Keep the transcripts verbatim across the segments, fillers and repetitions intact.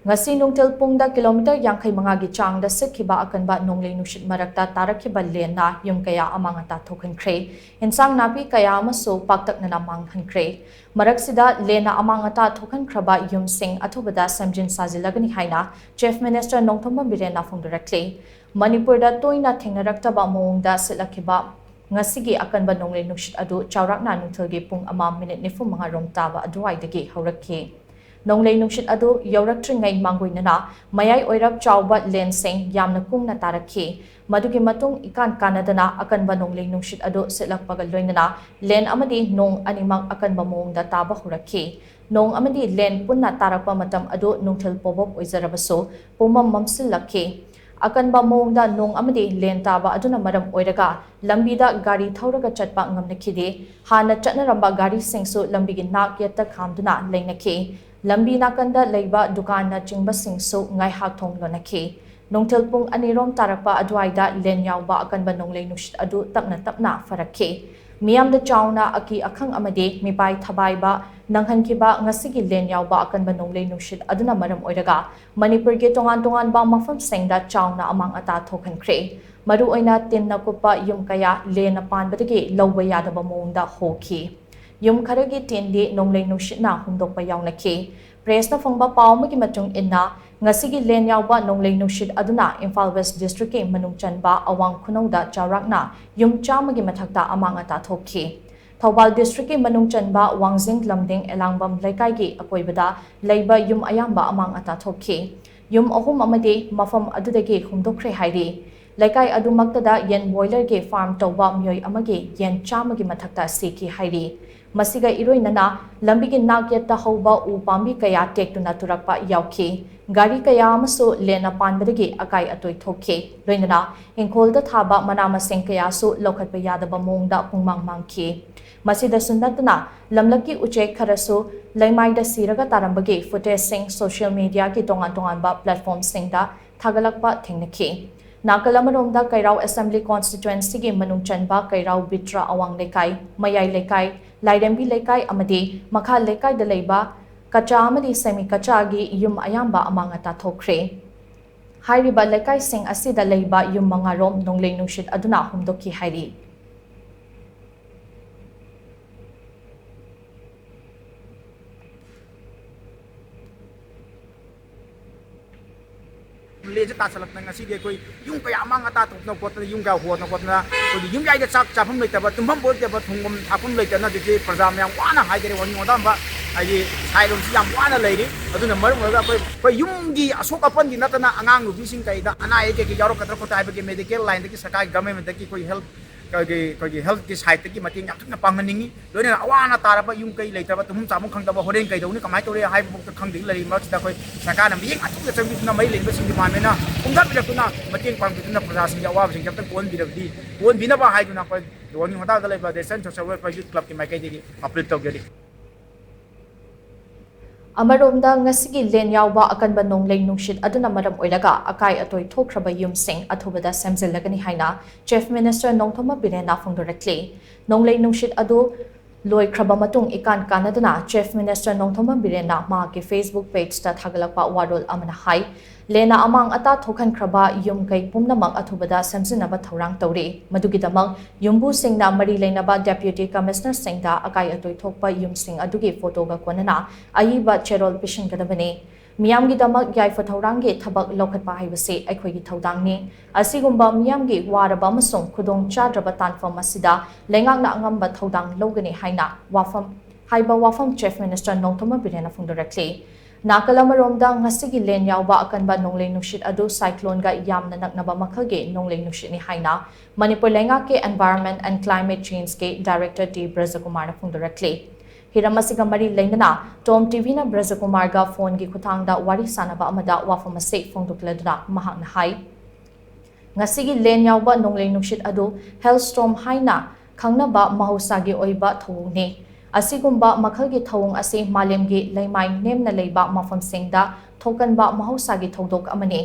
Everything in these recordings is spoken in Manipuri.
ꯉꯁꯤ ꯅꯨꯡꯊꯤꯜ ꯄꯨꯡꯗ ꯀꯤꯂꯣꯃꯤꯇꯔ ꯌꯥꯡꯈꯩ ꯃꯉꯥꯒꯤ ꯆꯥꯡꯗ ꯁꯤꯠꯈꯤꯕ ꯑꯀꯟꯕ ꯅꯣꯡꯂꯩ ꯅꯨꯡꯁꯤꯠ ꯃꯔꯛꯇ ꯇꯥꯔꯛꯈꯤꯕ ꯂꯦꯟꯅ ꯌꯨꯝ ꯀꯌꯥ ꯑꯃꯥꯡ ꯑꯇꯥ ꯊꯣꯛꯍꯟꯈ꯭ꯔꯦ꯫ ꯏꯟꯁꯥꯡ ꯅꯥꯄꯤ ꯀꯌꯥ ꯑꯃꯁꯨ ꯄꯥꯛꯇꯛꯅꯅ ꯃꯥꯡꯍꯟꯈ꯭ꯔꯦ꯫ ꯃꯔꯛꯁꯤꯗ ꯂꯦꯟꯅ ꯑꯃꯥꯡ ꯑꯇꯥ ꯊꯣꯛꯍꯟꯈ꯭ꯔꯕ ꯌꯨꯝꯁꯤꯡ ꯑꯊꯨꯕꯗ ꯁꯦꯝꯖꯤꯟ ꯁꯥꯖꯤꯜꯂꯒꯅꯤ ꯍꯥꯏꯅ Chief Minister ꯅꯣꯡꯊꯣꯝꯕꯝ ꯕꯤꯔꯦꯟꯅ ꯐꯣꯡꯗꯣꯔꯛꯂꯤ꯫ ꯃꯅꯤꯄꯨꯔꯗ ꯇꯣꯏꯅ ꯊꯦꯡꯅꯔꯛꯇꯕ ꯃꯑꯣꯡꯗ ꯁꯤꯠꯂꯛꯈꯤꯕ ꯉꯁꯤꯒꯤ ꯑꯀꯟꯕ ꯅꯣꯡꯂꯩ ꯅꯨꯡꯁꯤꯠ ꯑꯗꯨ ꯆꯥꯎꯔꯥꯛꯅ ꯅꯨꯡꯊꯤꯜꯒꯤ ꯄꯨꯡ ꯑꯃ ꯃꯤꯅꯤꯠ ꯅꯤꯐꯨ ꯃꯉꯥ ꯔꯣꯝ ꯇꯥꯕ ꯑꯗꯨꯋꯥꯏꯗꯒꯤ ꯍꯧꯔꯛꯈꯤ꯫ ꯅꯣꯡꯂꯩ ꯅꯨꯡꯁꯤꯠ ꯑꯗꯨ ꯌꯧꯔꯛꯇ꯭ꯔꯤꯉꯩ ꯃꯥꯡꯒꯣꯏꯅꯅ ꯃꯌꯥꯏ ꯑꯣꯏꯔꯞ ꯆꯥꯎꯕ ꯂꯦꯟꯁꯤꯡ ꯌꯥꯝꯅ ꯀꯨꯡꯅ ꯇꯥꯔꯛꯈꯤ꯫ ꯃꯗꯨꯒꯤ ꯃꯇꯨꯡ ꯏꯀꯥꯟ ꯀꯥꯟꯅꯗꯅ ꯑꯀꯟꯕ ꯅꯣꯡꯂꯩ ꯅꯨꯡꯁꯤꯠ ꯑꯗꯨ ꯁꯤꯠꯂꯛꯄꯒ ꯂꯣꯏꯅꯅ ꯂꯦꯟ ꯑꯃꯗꯤ ꯅꯣꯡ ꯑꯅꯤꯃꯛ ꯑꯀꯟꯕ ꯃꯑꯣꯡꯗ ꯇꯥꯕ ꯍꯧꯔꯛꯈꯤ꯫ ꯅꯣꯡ ꯑꯃꯗꯤ ꯂꯦꯟ ꯄꯨꯟꯅ ꯇꯥꯔꯛꯄ ꯃꯇꯝ ꯑꯗꯨ ꯅꯨꯡꯊꯤꯜ ꯄꯣꯕꯣꯞ ꯑꯣꯏꯖꯔꯕꯁꯨ ꯄꯨꯝꯃꯝ ꯃꯝꯁꯤꯜꯂꯛꯈꯤ꯫ ꯑꯀꯟꯕ ꯃꯑꯣꯡꯗ ꯅꯣꯡ ꯑꯃꯗꯤ ꯂꯦꯟ ꯇꯥꯕ ꯑꯗꯨꯅ ꯃꯔꯝ ꯑꯣꯏꯔꯒ ꯂꯝꯕꯤꯗ ꯒꯥꯔꯤ ꯊꯧꯔꯒ ꯆꯠꯄ ꯉꯝꯅꯈꯤꯗꯦ꯫ ꯍꯥꯟꯅ ꯆꯠꯅꯔꯝꯕ ꯒꯥꯔꯤꯁꯤꯡꯁꯨ ꯂꯝꯕꯤꯒꯤ ꯅꯥꯛ ꯌꯦꯠꯇ ꯈꯥꯝꯗꯨꯅ ꯂꯩꯅꯈꯤ꯫ ꯂꯝꯕꯤ ꯅꯥꯀꯟꯗ ꯂꯩꯕ ꯗꯨꯀꯥꯟꯅꯆꯤꯡꯕꯁꯤꯡꯁꯨ ꯉꯥꯏꯍꯥꯛ ꯊꯣꯡ ꯂꯣꯟꯅꯈꯤ꯫ ꯅꯨꯡꯊꯤꯜ ꯄꯨꯡ ꯑꯅꯤ ꯔꯣꯝ ꯇꯥꯔꯛꯄ ꯑꯗꯨꯋꯥꯏꯗ ꯂꯦꯟ ꯌꯥꯎꯕ ꯑꯀꯟꯕ ꯅꯣꯡꯂꯩ ꯅꯨꯡꯁꯤꯠ ꯑꯗꯨ ꯇꯞꯅ ꯇꯞꯅ ꯐꯔꯛꯈꯤ꯫ ꯃꯤꯌꯥꯝꯗ ꯆꯥꯎꯅ ꯑꯀꯤ ꯑꯈꯪ ꯑꯃꯗꯤ ꯃꯤꯄꯥꯏ ꯊꯕꯥꯏꯕ ꯅꯪꯍꯟꯈꯤꯕ ꯉꯁꯤꯒꯤ ꯂꯦꯟ ꯌꯥꯎꯕ ꯑꯀꯟꯕ ꯅꯣꯡꯂꯩ ꯅꯨꯡꯁꯤꯠ ꯑꯗꯨꯅ ꯃꯔꯝ ꯑꯣꯏꯔꯒ ꯃꯅꯤꯄꯨꯔꯒꯤ ꯇꯣꯉꯥꯟ ꯇꯣꯉꯥꯟꯕ ꯃꯐꯝꯁꯤꯡꯗ ꯆꯥꯎꯅ ꯑꯃꯥꯡ ꯑꯇꯥ ꯊꯣꯛꯍꯟꯈ꯭ꯔꯦ꯫ ꯃꯔꯨꯑꯣꯏꯅ ꯇꯤꯟꯅ ꯀꯨꯞꯄ ꯌꯨꯝ ꯀꯌꯥ ꯂꯦꯟꯅ ꯄꯥꯟꯕꯗꯒꯤ ꯂꯧꯕ ꯌꯥꯗꯕ ꯃꯑꯣꯡꯗ ꯍꯣꯈꯤ꯫ ꯌꯨꯝ ꯈꯔꯒꯤ ꯇꯤꯟꯗꯤ ꯅꯣꯡꯂꯩ ꯅꯨꯡꯁꯤꯠꯅ ꯍꯨꯝꯗꯣꯛꯄ ꯌꯥꯎꯅꯈꯤ꯫ Press ꯅ ꯐꯪꯕ ꯄꯥꯎ ꯑꯃꯒꯤ ꯃꯇꯨꯡ ꯏꯟꯅ, ꯉꯁꯤꯒꯤ ꯂꯦꯟ ꯌꯥꯎꯕ ꯅꯣꯡꯂꯩ ꯅꯨꯡꯁꯤꯠ ꯑꯗꯨꯅ ꯏꯝꯐꯥꯜ West District ꯀꯤ ꯃꯅꯨꯡ ꯆꯟꯕ ꯑꯋꯥꯡ ꯈꯨꯅꯧꯗ ꯆꯥꯎꯔꯥꯛꯅ ꯌꯨꯝ ꯆꯥꯝꯃꯒꯤ ꯃꯊꯛꯇ ꯑꯃꯥꯡ ꯑꯇꯥ ꯊꯣꯛꯈꯤ꯫ ꯊꯧꯕꯥꯜ District ꯀꯤ ꯃꯅꯨꯡ ꯆꯟꯕ ꯋꯥꯡꯖꯤꯡ ꯂꯝꯗꯤꯡ ꯑꯦꯂꯥꯡꯕꯝ ꯂꯩꯀꯥꯏꯒꯤ ꯑꯀꯣꯏꯕꯗ ꯂꯩꯕ ꯌꯨꯝ ꯑꯌꯥꯝꯕ ꯑꯃꯥꯡ ꯑꯇꯥ ꯊꯣꯛꯈꯤ꯫ ꯌꯨꯝ ꯑꯍꯨꯝ ꯑꯃꯗꯤ ꯃꯐꯝ ꯑꯗꯨꯗꯒꯤ ꯍꯨꯝꯗꯣꯛꯈ꯭ꯔꯦ ꯍꯥꯏꯔꯤ꯫ ꯂꯩꯀꯥꯏ ꯑꯗꯨꯃꯛꯇꯗ ꯌꯦꯟ ꯕꯣꯏꯂꯔꯒꯤ farm ꯇꯧꯕ ꯃꯤꯑꯣꯏ ꯑꯃꯒꯤ ꯌꯦꯟ ꯆꯥꯝꯃꯒꯤ ꯃꯊꯛꯇ ꯁꯤꯈꯤ ꯍꯥꯏꯔꯤ꯫ ꯃꯁꯤꯒ ꯏꯔꯣꯏꯅꯅ ꯂꯝꯕꯤꯒꯤ ꯅꯥꯛ ꯌꯦꯠꯇ ꯍꯧꯕ ꯎ ꯄꯥꯝꯕꯤ ꯀꯌꯥ ꯇꯦꯛꯇꯨꯅ ꯇꯨꯔꯛꯄ ꯌꯥꯎꯈꯤ꯫ ꯒꯥꯔꯤ ꯀꯌꯥ ꯑꯃꯁꯨ ꯂꯦꯟꯅ ꯄꯥꯟꯕꯗꯒꯤ ꯑꯀꯥꯏ ꯑꯇꯣꯏ ꯊꯣꯛꯈꯤ꯫ ꯂꯣꯏꯅꯅ ꯏꯪꯈꯣꯜꯗ ꯊꯥꯕ ꯃꯅꯥ ꯃꯁꯤꯡ ꯀꯌꯥꯁꯨ ꯂꯧꯈꯠꯄ ꯌꯥꯗꯕ ꯃꯑꯣꯡꯗ ꯄꯨꯡꯃꯥꯡ ꯃꯥꯡꯈꯤ꯫ ꯃꯁꯤꯗꯁꯨ ꯅꯠꯇꯅ ꯂꯝꯂꯛꯀꯤ ꯎꯆꯦꯛ ꯈꯔꯁꯨ ꯂꯩꯃꯥꯏꯗ ꯁꯤꯔꯒ ꯇꯥꯔꯝꯕꯒꯤ footage ꯁꯤꯡ social media ꯒꯤ ꯇꯣꯉꯥꯟ ꯇꯣꯉꯥꯟꯕ platform ꯁꯤꯡꯗ ꯊꯥꯒꯠꯂꯛꯄ ꯊꯦꯡꯅꯈꯤ꯫ ꯅꯥꯀꯜ ꯑꯃꯔꯣꯝꯗ ꯀꯩꯔꯥꯎ Assembly Constituency ꯒꯤ ꯃꯅꯨꯡ ꯆꯟꯕ ꯀꯩꯔꯥꯎ ꯕꯤꯇ꯭ꯔ ꯑꯋꯥꯡ ꯂꯩꯀꯥꯏ, ꯃꯌꯥꯏ ꯂꯩꯀꯥꯏ, ꯂꯥꯏꯔꯦꯝꯕꯤ ꯂꯩꯀꯥꯏ ꯑꯃꯗꯤ ꯃꯈꯥ ꯂꯩꯀꯥꯏꯗ ꯂꯩꯕ ꯀꯆꯥ ꯑꯃꯗꯤ ꯁꯦꯃꯤ ꯀꯆꯥꯒꯤ ꯌꯨꯝ ꯑꯌꯥꯝꯕ ꯑꯃꯥꯡ ꯑꯇꯥ ꯊꯣꯛꯈ꯭ꯔꯦ꯫ ꯍꯥꯏꯔꯤꯕ ꯂꯩꯀꯥꯏꯁꯤꯡ ꯑꯁꯤꯗ ꯂꯩꯕ ꯌꯨꯝ ꯃꯉꯥꯔꯣꯝ ꯅꯣꯡꯂꯩ ꯅꯨꯡꯁꯤꯠ ꯑꯗꯨꯅ ꯍꯨꯝꯗꯣꯛꯈꯤ ꯍꯥꯏꯔꯤ꯫ ꯂꯦꯟꯁꯦ ꯇꯥꯁꯜꯂꯛꯇꯅ ꯉꯁꯤꯗꯤ ꯑꯩꯈꯣꯏ ꯌꯨꯝ ꯀꯌꯥ ꯑꯃꯥꯡ ꯑꯇꯥ ꯊꯣꯛꯇꯅ ꯈꯣꯠꯇꯅ, ꯌꯨꯝ ꯀꯌꯥ ꯍꯣꯗꯅ ꯈꯣꯠꯇꯅ, ꯑꯩꯈꯣꯏꯒꯤ ꯌꯨꯝꯌꯥꯏꯗ ꯆꯥꯛ ꯆꯥꯐꯝ ꯂꯩꯇꯕ, ꯇꯨꯝꯐꯝ ꯂꯩꯇꯕ, ꯊꯣꯡꯐꯝ ꯊꯥꯛꯐꯝ ꯂꯩꯇꯅ ꯍꯧꯖꯤꯛꯇꯤ ꯄ꯭ꯔꯖꯥ ꯃꯌꯥꯝ ꯋꯥꯅ ꯍꯥꯏꯇꯥꯔꯦ, ꯋꯥꯅꯤꯡ ꯋꯥꯗꯥꯝꯕ ꯍꯥꯏꯗꯤ ꯁꯥꯏꯂꯣꯝꯁꯤ ꯌꯥꯝ ꯋꯥꯅ ꯂꯩꯔꯤ꯫ ꯑꯗꯨꯅ ꯃꯔꯝ ꯑꯣꯏꯔꯒ ꯑꯩꯈꯣꯏ, ꯑꯩꯈꯣꯏ ꯌꯨꯝꯒꯤ ꯑꯁꯣꯛ ꯑꯄꯟꯒꯤ ꯅꯠꯇꯅ ꯑꯉꯥꯡ ꯅꯨꯄꯤꯁꯤꯡ ꯀꯩꯗ ꯑꯅꯥ ꯑꯌꯦꯛ ꯀꯩꯀꯩ ꯌꯥꯎꯔꯛꯀꯗ꯭ꯔꯥ ꯈꯣꯠꯇ꯭ꯔꯥ ꯍꯥꯏꯕꯒꯤ medical lineꯗꯒꯤ ꯁꯔꯀꯥꯔꯒꯤ governmentꯗꯒꯤ ꯑꯩꯈꯣꯏ health ꯑꯩꯈꯣꯏꯒꯤ, ꯑꯩꯈꯣꯏꯒꯤ healthꯀꯤ sideꯇꯒꯤ ꯃꯇꯦꯡ ꯌꯥꯝ ꯊꯨꯅ ꯄꯥꯡꯍꯟꯅꯤꯡꯉꯤ꯫ ꯂꯣꯏꯅꯅ ꯑꯋꯥ ꯑꯅꯥ ꯇꯥꯔꯕ ꯌꯨꯝ ꯀꯩ ꯂꯩꯇꯕ, ꯇꯨꯝꯐꯝ ꯆꯥꯐꯝ ꯈꯪꯗꯕ, ꯍꯣꯔꯦꯟ ꯀꯩꯗꯧꯅꯤ, ꯀꯃꯥꯏꯅ ꯇꯧꯔꯦ ꯍꯥꯏꯕꯐꯥꯎꯗ ꯈꯪꯗ꯭ꯔꯤ ꯂꯩꯔꯤ ꯃꯔꯛꯁꯤꯗ ꯑꯩꯈꯣꯏ ꯁꯔꯀꯥꯔꯅ ꯃꯤꯠꯌꯦꯡ ꯑꯊꯨꯕꯗ ꯆꯪꯕꯤꯗꯨꯅ, ꯃꯔꯤ ꯂꯩꯅꯕꯁꯤꯡ departmentꯅ ꯀꯨꯝꯊꯕꯤꯔꯛꯇꯨꯅ ꯃꯇꯦꯡ ꯄꯥꯡꯕꯤꯗꯨꯅ ꯄ꯭ꯔꯖꯥꯁꯤꯡꯒꯤ ꯑꯋꯥꯕꯁꯤꯡꯁꯦ ꯑꯝꯇ ꯀꯣꯛꯍꯟꯕꯤꯔꯕꯗꯤ, ꯀꯣꯛꯍꯟꯕꯤꯅꯕ ꯍꯥꯏꯗꯨꯅ ꯑꯩꯈꯣꯏ ꯋꯥꯡꯖꯤꯡ ꯍꯣꯟꯗꯥꯗ ꯂꯩꯕ Western Social Welfare Youth Clubꯀꯤ ꯃꯥꯏꯀꯩꯗꯒꯤ appeal ꯇꯧꯖꯔꯤ꯫ ꯑꯃꯔꯣꯝꯗ, ꯉꯁꯤꯒꯤ ꯂꯦꯟ ꯌꯥꯎꯕ ꯑꯀꯟꯕ ꯅꯣꯡꯂꯩ ꯅꯨꯡꯁꯤꯠ ꯑꯗꯨꯅ ꯃꯔꯝ ꯑꯣꯏꯔꯒ ꯑꯀꯥꯏ ꯑꯇꯣꯏ ꯊꯣꯛꯈ꯭ꯔꯕ ꯌꯨꯝꯁꯤꯡ ꯑꯊꯨꯕꯗ ꯁꯦꯝꯖꯤꯜꯂꯒꯅꯤ ꯍꯥꯏꯅ Chief Minister ꯅꯣꯡꯊꯣꯝꯕꯝ ꯕꯤꯔꯦꯟꯅ ꯐꯣꯡꯗꯣꯔꯛꯂꯤ꯫ ꯅꯣꯡꯂꯩ ꯅꯨꯡꯁꯤꯠ ꯑꯗꯨ ꯂꯣꯏꯈ꯭ꯔꯕ ꯃꯇꯨꯡ ꯏꯀꯥꯟ ꯀꯥꯟꯅꯗꯅ Chief Minister ꯅꯣꯡꯊꯣꯝꯕꯝ ꯕꯤꯔꯦꯟꯅ ꯃꯍꯥꯛꯀꯤ Facebook pageꯇ ꯊꯥꯒꯠꯂꯛꯄ ꯋꯥꯔꯣꯜ ꯑꯃꯅ ꯍꯥꯏ, ꯂꯦꯟꯅ ꯑꯃꯥꯡ ꯑꯇꯥ ꯊꯣꯛꯍꯟꯈ꯭ꯔꯕ ꯌꯨꯝ ꯀꯩ ꯄꯨꯝꯅꯃꯛ ꯑꯊꯨꯕꯗ ꯁꯦꯝꯖꯤꯟꯅꯕ ꯊꯧꯔꯥꯡ ꯇꯧꯔꯤ꯫ ꯃꯗꯨꯒꯤꯗꯃꯛ ꯌꯨꯝꯕꯨꯁꯤꯡꯅ ꯃꯔꯤ ꯂꯩꯅꯕ Deputy Commissionerꯁꯤꯡꯗ ꯑꯀꯥꯏ ꯑꯇꯣꯏ ꯊꯣꯛꯄ ꯌꯨꯝꯁꯤꯡ ꯑꯗꯨꯒꯤ ꯐꯣꯇꯣꯒ ꯀꯣꯟꯅꯅ ꯑꯏꯕ ꯆꯦꯔꯣꯜ ꯄꯤꯁꯤꯟꯒꯗꯕꯅꯤ꯫ ꯃꯤꯌꯥꯝꯒꯤꯗꯃꯛ ꯌꯥꯏꯐ ꯊꯧꯔꯥꯡꯒꯤ ꯊꯕꯛ ꯂꯧꯈꯠꯄ ꯍꯥꯏꯕꯁꯤ ꯑꯩꯈꯣꯏꯒꯤ ꯊꯧꯗꯥꯡꯅꯤ꯫ ꯑꯁꯤꯒꯨꯝꯕ ꯃꯤꯌꯥꯝꯒꯤ ꯋꯥꯔꯕ ꯑꯃꯁꯨꯡ ꯈꯨꯗꯣꯡ ꯆꯥꯗ꯭ꯔꯕ ꯇꯥꯟꯐꯝ ꯑꯁꯤꯗ ꯂꯩꯉꯥꯛꯅ ꯑꯉꯝꯕ ꯊꯧꯗꯥꯡ ꯂꯧꯒꯅꯤ ꯍꯥꯏꯅ ꯋꯥꯐꯝ, ꯍꯥꯏꯕ ꯋꯥꯐꯝ Chief Minister ꯅꯣꯡꯊꯣꯝꯕꯝ ꯕꯤꯔꯦꯟꯅ ꯐꯣꯡꯗꯣꯔꯛꯂꯤ꯫ ꯅꯥꯀꯜ ꯑꯃꯔꯣꯝꯗ, ꯉꯁꯤꯒꯤ ꯂꯦꯟ ꯌꯥꯎꯕ ꯑꯀꯟꯕ ꯅꯣꯡꯂꯩ ꯅꯨꯡꯁꯤꯠ ꯑꯗꯨ cycloneꯒ ꯌꯥꯝꯅ ꯅꯛꯅꯕ ꯃꯈꯜꯒꯤ ꯅꯣꯡꯂꯩ ꯅꯨꯡꯁꯤꯠꯅꯤ ꯍꯥꯏꯅ ꯃꯅꯤꯄꯨꯔ ꯂꯩꯉꯥꯛꯀꯤ Environment and Climate Changeꯀꯤ Director ꯇꯤ ꯕ꯭ꯔꯖꯀꯨꯃꯥꯔꯅ ꯐꯣꯡꯗꯣꯔꯛꯂꯤ꯫ ꯍꯤꯔꯝ ꯑꯁꯤꯒ ꯃꯔꯤ ꯂꯩꯅꯅ Tom TVꯅ ꯕ꯭ꯔꯖꯀꯨꯃꯥꯔꯒ phoneꯒꯤ ꯈꯨꯠꯊꯥꯡꯗ ꯋꯥꯔꯤ ꯁꯥꯅꯕ ꯑꯃꯗ ꯋꯥꯐꯝ ꯑꯁꯤ ꯐꯣꯡꯗꯣꯛꯂꯗꯨꯅ ꯃꯍꯥꯛꯅ ꯍꯥꯏ, ꯉꯁꯤꯒꯤ ꯂꯦꯟ ꯌꯥꯎꯕ ꯅꯣꯡꯂꯩ ꯅꯨꯡꯁꯤꯠ ꯑꯗꯨ Hailstorm ꯍꯥꯏꯅ ꯈꯪꯅꯕ ꯃꯍꯧꯁꯥꯒꯤ ꯑꯣꯏꯕ ꯊꯧꯑꯣꯡꯅꯤ꯫ ꯑꯁꯤꯒꯨꯝꯕ ꯃꯈꯜꯒꯤ ꯊꯧꯑꯣꯡ ꯑꯁꯤ ꯃꯥꯂꯦꯝꯒꯤ ꯂꯩꯃꯥꯏ ꯅꯦꯝꯅ ꯂꯩꯕ ꯃꯐꯝꯁꯤꯡꯗ ꯊꯣꯛꯀꯟꯕ ꯃꯍꯧꯁꯥꯒꯤ ꯊꯧꯗꯣꯛ ꯑꯃꯅꯤ꯫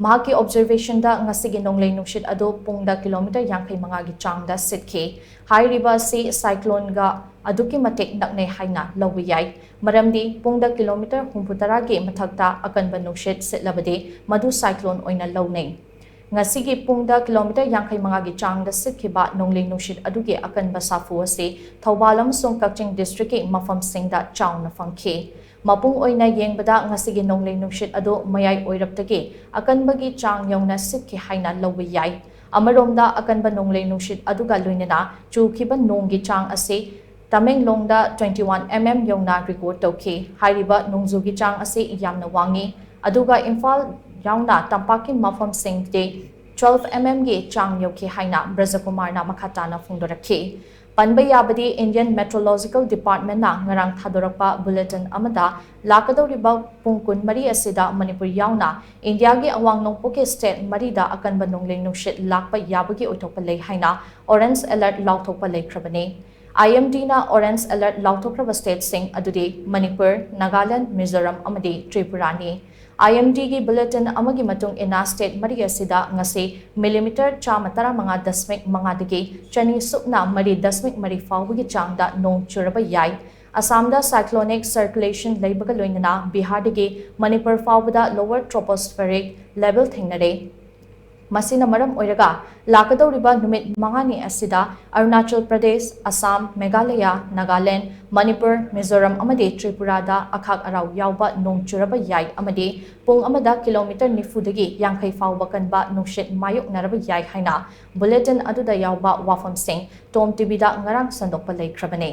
ꯃꯍꯥꯛꯀꯤ observationꯗ ꯉꯁꯤꯒꯤ ꯅꯣꯡꯂꯩ ꯅꯨꯡꯁꯤꯠ ꯑꯗꯨ ꯄꯨꯡꯗ kilometre ꯌꯥꯡꯈꯩ ꯃꯉꯥꯒꯤ ꯆꯥꯡꯗ ꯁꯤꯠꯈꯤ꯫ ꯍꯥꯏꯔꯤꯕ ꯑꯁꯤ cycloneꯒ ꯑꯗꯨꯛꯀꯤ ꯃꯇꯤꯛ ꯅꯛꯅꯩ ꯍꯥꯏꯅ ꯂꯧꯕ ꯌꯥꯏ꯫ ꯃꯔꯝꯗꯤ ꯄꯨꯡꯗ ꯀꯤꯂꯣꯃꯤꯇꯔ ꯍꯨꯝꯐꯨꯇꯔꯥꯒꯤ ꯃꯊꯛꯇ ꯑꯀꯟꯕ ꯅꯨꯡꯁꯤꯠ ꯁꯤꯠꯂꯕꯗꯤ ꯃꯗꯨ cyclone ꯑꯣꯏꯅ ꯂꯧꯅꯩ꯫ ꯉꯁꯤꯒꯤ ꯄꯨꯡꯗ ꯀꯤꯂꯣꯃꯤꯇꯔ ꯌꯥꯡꯈꯩ ꯃꯉꯥꯒꯤ ꯆꯥꯡꯗ ꯁꯤꯠꯈꯤꯕ ꯅꯣꯡꯂꯩ ꯅꯨꯡꯁꯤꯠ ꯑꯗꯨꯒꯤ ꯑꯀꯟꯕ ꯁꯥꯐꯨ ꯑꯁꯤ ꯊꯧꯕꯥꯜ ꯑꯃꯁꯨꯡ ꯀꯛꯆꯤꯡ districtꯀꯤ ꯃꯐꯝꯁꯤꯡꯗ ꯆꯥꯎꯅ ꯐꯪꯈꯤ꯫ ꯃꯄꯨꯡ ꯑꯣꯏꯅ ꯌꯦꯡꯕꯗ ꯉꯁꯤꯒꯤ ꯅꯣꯡꯂꯩ ꯅꯨꯡꯁꯤꯠ ꯑꯗꯨ ꯃꯌꯥꯏ ꯑꯣꯏꯔꯞꯇꯒꯤ ꯑꯀꯟꯕꯒꯤ ꯆꯥꯡ ꯌꯧꯅ ꯁꯤꯠꯈꯤ ꯍꯥꯏꯅ ꯂꯧꯕ ꯌꯥꯏ꯫ ꯑꯃꯔꯣꯝꯗ ꯑꯀꯟꯕ ꯅꯣꯡꯂꯩ ꯅꯨꯡꯁꯤꯠ ꯑꯗꯨꯒ ꯂꯣꯏꯅꯅ ꯆꯨꯈꯤꯕ ꯅꯣꯡꯒꯤ ꯆꯥꯡ ꯑꯁꯤ ꯇꯃꯦꯡꯂꯣꯡꯗ twenty one mm ꯌꯧꯅ record ꯇꯧꯈꯤ꯫ ꯍꯥꯏꯔꯤꯕ ꯅꯣꯡꯖꯨꯒꯤ ꯆꯥꯡ ꯑꯁꯤ ꯌꯥꯝꯅ ꯋꯥꯡꯉꯤ꯫ ꯑꯗꯨꯒ ꯏꯝꯐꯥꯜ ꯌꯥꯎꯅ ꯇꯝꯄꯥꯛꯀꯤ ꯃꯐꯝꯁꯤꯡꯗꯤ twelve mmꯒꯤ ꯆꯥꯡ ꯌꯧꯈꯤ ꯍꯥꯏꯅ ꯕ꯭ꯔꯖꯀꯨꯃꯥꯔꯅ ꯃꯈꯥ ꯇꯥꯅ ꯐꯣꯡꯗꯣꯔꯛꯈꯤ꯫ ꯄꯟꯕ ꯌꯥꯕꯗꯤ Indian Meteorological Departmentꯅ ꯉꯔꯥꯡ ꯊꯥꯗꯣꯔꯛꯄ bulletin ꯑꯃꯗ ꯂꯥꯛꯀꯗꯧꯔꯤꯕ ꯄꯨꯡ ꯀꯨꯟꯃꯔꯤ ꯑꯁꯤꯗ ꯃꯅꯤꯄꯨꯔ ꯌꯥꯎꯅ ꯏꯟꯗꯤꯌꯥꯒꯤ ꯑꯋꯥꯡ ꯅꯣꯡꯄꯣꯛꯀꯤ state ꯃꯔꯤꯗ ꯑꯀꯟꯕ ꯅꯣꯡꯂꯩ ꯅꯨꯡꯁꯤꯠ ꯂꯥꯛꯄ ꯌꯥꯕꯒꯤ ꯑꯣꯏꯊꯣꯛꯄ ꯂꯩ ꯍꯥꯏꯅ orange alert ꯂꯥꯎꯊꯣꯛꯄ ꯂꯩꯈ꯭ꯔꯕꯅꯤ꯫ IMDꯅ orange alert ꯂꯥꯎꯊꯣꯛꯈ꯭ꯔꯕ stateꯁꯤꯡ ꯑꯗꯨꯗꯤ ꯃꯅꯤꯄꯨꯔ, ꯅꯥꯒꯥꯂꯦꯟ, ꯃꯤꯖꯣꯔꯥꯝ ꯑꯃꯗꯤ ꯇ꯭ꯔꯤꯄꯨꯔꯥꯅꯤ꯫ IMDꯒꯤ bulletin ꯑꯃꯒꯤ ꯃꯇꯨꯡ ꯏꯟꯅ state ꯃꯔꯤ ꯑꯁꯤꯗ ꯉꯁꯤ millimeter ꯆꯥꯝꯃ ꯇꯔꯥꯃꯉꯥ ꯗꯁꯃꯤꯛ ꯃꯉꯥꯗꯒꯤ ꯆꯅꯤ ꯁꯨꯞꯅ ꯃꯔꯤ ꯗꯁꯃꯤꯛ ꯃꯔꯤ ꯐꯥꯎꯕꯒꯤ ꯆꯥꯡꯗ ꯅꯣꯡ ꯆꯨꯔꯕ ꯌꯥꯏ꯫ ꯑꯁꯥꯝꯗ cyclonic circulation ꯂꯩꯕꯒ ꯂꯣꯏꯅꯅ ꯕꯤꯍꯥꯔꯗꯒꯤ ꯃꯅꯤꯄꯨꯔ ꯐꯥꯎꯕꯗ lower tropospheric level ꯊꯦꯡꯅꯔꯦ꯫ ꯃꯁꯤꯅ ꯃꯔꯝ ꯑꯣꯏꯔꯒ ꯂꯥꯛꯀꯗꯧꯔꯤꯕ ꯅꯨꯃꯤꯠ ꯃꯉꯥꯅꯤ ꯑꯁꯤꯗ ꯑꯔꯨꯅꯥꯆꯜ ꯄ꯭ꯔꯗꯦꯁ, ꯑꯁꯥꯝ, ꯃꯦꯘꯥꯂꯌꯥ, ꯅꯥꯒꯥꯂꯦꯟ, ꯃꯅꯤꯄꯨꯔ, ꯃꯤꯖꯣꯔꯥꯝ ꯑꯃꯗꯤ ꯇ꯭ꯔꯤꯄꯨꯔꯥꯗ ꯑꯈꯥꯛ ꯑꯔꯥꯎ ꯌꯥꯎꯕ ꯅꯣꯡ ꯆꯨꯔꯕ ꯌꯥꯏ ꯑꯃꯗꯤ ꯄꯨꯡ ꯑꯃꯗ kilometer ꯅꯤꯐꯨꯗꯒꯤ ꯌꯥꯡꯈꯩ ꯐꯥꯎꯕ ꯀꯟꯕ ꯅꯨꯡꯁꯤꯠ ꯃꯥꯌꯣꯛꯅꯔꯕ ꯌꯥꯏ ꯍꯥꯏꯅ bulletin ꯑꯗꯨꯗ ꯌꯥꯎꯕ ꯋꯥꯐꯝꯁꯤꯡ TOM TVꯗ ꯉꯔꯥꯡ ꯁꯟꯗꯣꯛꯄ ꯂꯩꯈ꯭ꯔꯕꯅꯤ꯫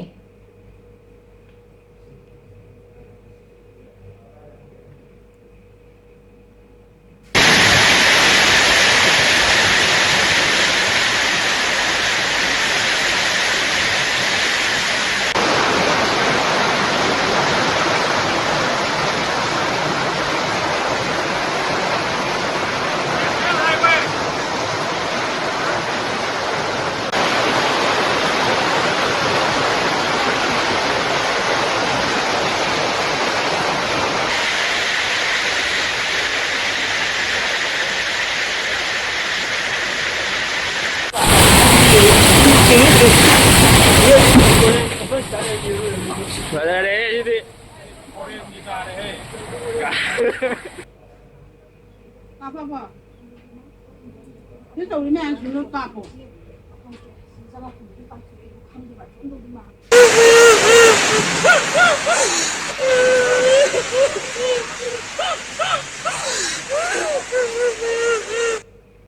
ꯐꯖꯔꯦ ꯁꯤꯗꯤ꯫ ꯀꯥꯞꯄꯕꯣ? ꯁꯤ ꯇꯧꯔꯤ ꯃꯌꯥꯝꯁꯤꯡꯗꯣ ꯀꯥꯞꯄꯣ꯫